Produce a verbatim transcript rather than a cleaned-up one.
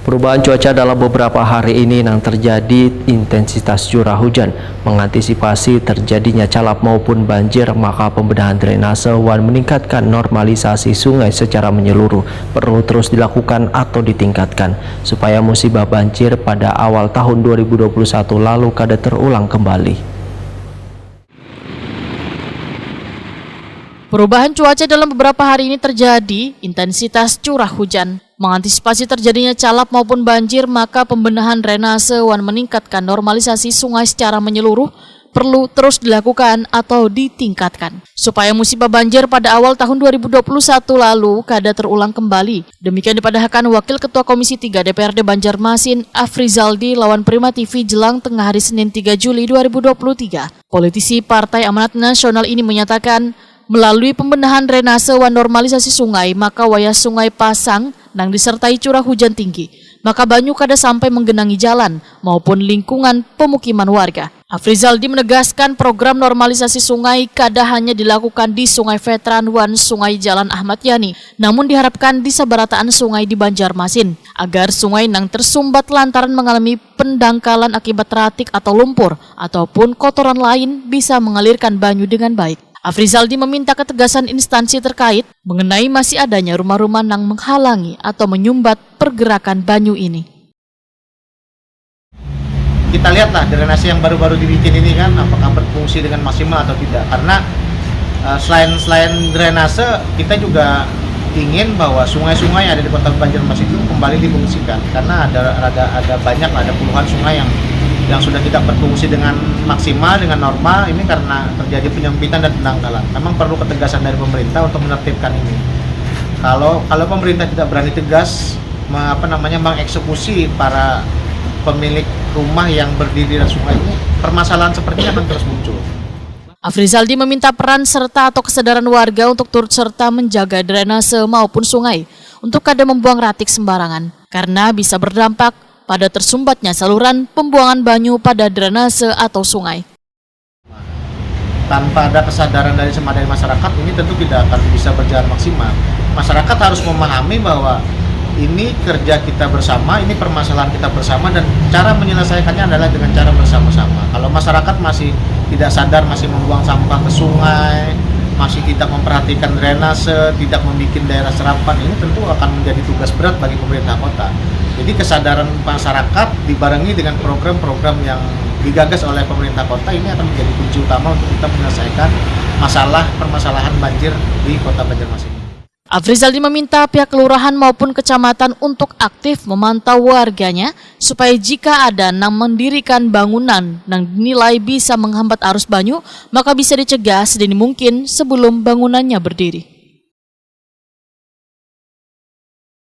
Perubahan cuaca dalam beberapa hari ini nang terjadi intensitas curah hujan. Mengantisipasi terjadinya calap maupun banjir, maka pembenahan drainase wan meningkatkan normalisasi sungai secara menyeluruh perlu terus dilakukan atau ditingkatkan supaya musibah banjir pada awal tahun dua ribu dua puluh satu lalu kada terulang kembali. Perubahan cuaca dalam beberapa hari ini terjadi, intensitas curah hujan. Mengantisipasi terjadinya calap maupun banjir, maka pembenahan drainase wan meningkatkan normalisasi sungai secara menyeluruh perlu terus dilakukan atau ditingkatkan supaya musibah banjir pada awal tahun dua ribu dua puluh satu lalu kada terulang kembali. Demikian dipadahakan Wakil Ketua Komisi tiga D P R D Banjarmasin, Afrizaldi, lawan Prima T V jelang tengah hari Senin tiga Juli dua ribu dua puluh tiga. Politisi Partai Amanat Nasional ini menyatakan, melalui pembenahan drainase wan normalisasi sungai, maka wayah Sungai Pasang nang disertai curah hujan tinggi, maka banyu kada sampai menggenangi jalan maupun lingkungan pemukiman warga. Afrizaldi menegaskan, program normalisasi sungai kada hanya dilakukan di Sungai Veteran wan Sungai Jalan Ahmad Yani, namun diharapkan di sabarataan sungai di Banjarmasin, agar sungai nang tersumbat lantaran mengalami pendangkalan akibat ratik atau lumpur ataupun kotoran lain bisa mengalirkan banyu dengan baik. Afrizaldi meminta ketegasan instansi terkait mengenai masih adanya rumah-rumah nang menghalangi atau menyumbat pergerakan banyu ini. Kita lihatlah drainase yang baru-baru dibikin ini kan, apakah berfungsi dengan maksimal atau tidak. Karena uh, selain selain drainase, kita juga ingin bahwa sungai-sungai yang ada di Kota Banjarmasin itu kembali difungsikan, karena ada ada ada banyak, ada puluhan sungai yang yang sudah tidak berfungsi dengan maksimal, dengan normal. Ini karena terjadi penyempitan dan pendangkalan. Memang perlu ketegasan dari pemerintah untuk menertibkan ini. Kalau kalau pemerintah tidak berani tegas, apa namanya, mengeksekusi para pemilik rumah yang berdiri di sungai ini, permasalahan seperti ini akan terus muncul. Afrizaldi meminta peran serta atau kesadaran warga untuk turut serta menjaga drainase maupun sungai untuk kada membuang ratik sembarangan, karena bisa berdampak pada tersumbatnya saluran pembuangan banyu pada drainase atau sungai. Tanpa ada kesadaran dari semua dari masyarakat, ini tentu tidak akan bisa berjalan maksimal. Masyarakat harus memahami bahwa ini kerja kita bersama, ini permasalahan kita bersama, dan cara menyelesaikannya adalah dengan cara bersama-sama. Kalau masyarakat masih tidak sadar, masih membuang sampah ke sungai, masih tidak memperhatikan drainase, tidak membuat daerah serapan, ini tentu akan menjadi tugas berat bagi pemerintah kota. Jadi kesadaran masyarakat dibarengi dengan program-program yang digagas oleh pemerintah kota ini akan menjadi kunci utama untuk kita menyelesaikan masalah permasalahan banjir di Kota Banjarmasin. Afrizaldi meminta pihak kelurahan maupun kecamatan untuk aktif memantau warganya supaya jika ada nang mendirikan bangunan nang dinilai bisa menghambat arus banyu, maka bisa dicegah sedini mungkin sebelum bangunannya berdiri.